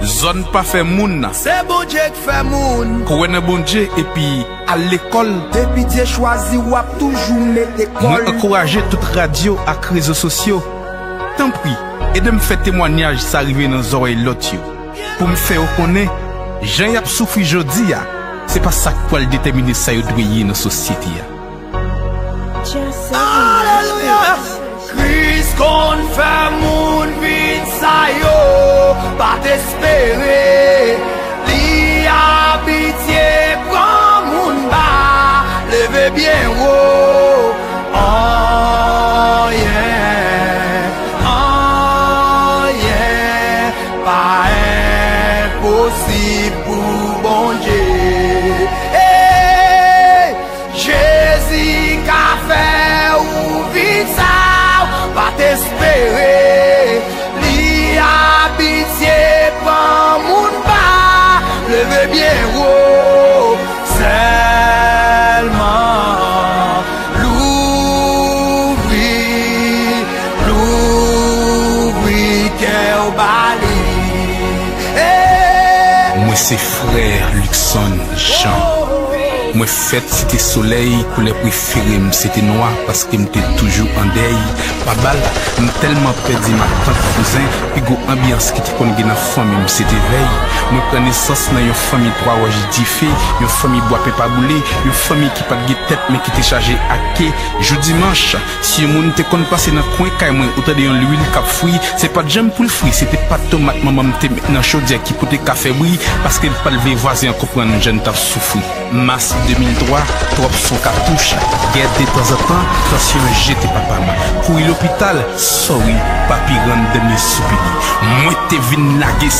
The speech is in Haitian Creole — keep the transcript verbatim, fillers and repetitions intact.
Zòn pa fè moun. Se Bondye k fè moun. Kwè nan Bondye epi al lekòl. Depi Dye chwazi w, w ap toujou mete kò l. Mwen ankouraje tout radyo ak rezo sosyo, tanpri, ede m fè temwanyaj sa rive nan zòrèy lòt yo, pou m fè yo konnen jan y ap soufri jodi a, se pa sa k pral detèmine sa yo dwe ye nan sosyete a. Alelouya! Kris konn fè moun vin sa yo pa t espere. Li abitye pran moun ba, leve byen wo. Anyen, anyen pa enposib pou Bondye. Hey! Jezi ka fè ou vin sa ou pa t espere. Li abitye pran moun ba, leve byen wo. Sèlman louvri, louvri kè w ba li. Hey! Mwen se frè Luckson Jean. Mwen fèt Site Solèy, koulè prefere m se te nwa paske m te toujou an dèy. Pa bal, m tèlman pèdi matant, kouzen, pi gwo anbyans ki te konn gen nan fanmi m se te vèy. Mwen pran nesans nan yon fanmi twa wòch dife, yon fanmi bwa pen pa boule, yon fanmi ki pa t gen tèt men ki te chaje ak ke. Jou dimanch, si yon moun te konn pase nan kwen kay mwen ou tande yon lwil k ap fri, se pa t janm pou l fri, se te pat tomat manman m te met nan chodyè ki pote kafe bri, paske l pa t vle vwazen an konprann jan n t ap soufri. Mas de mil twa, twòp son katouch, gè detanzantan, tansyon jete papa m. Kouri lopital, sòri, papi rann dènye soupi li. Mwen te vin lage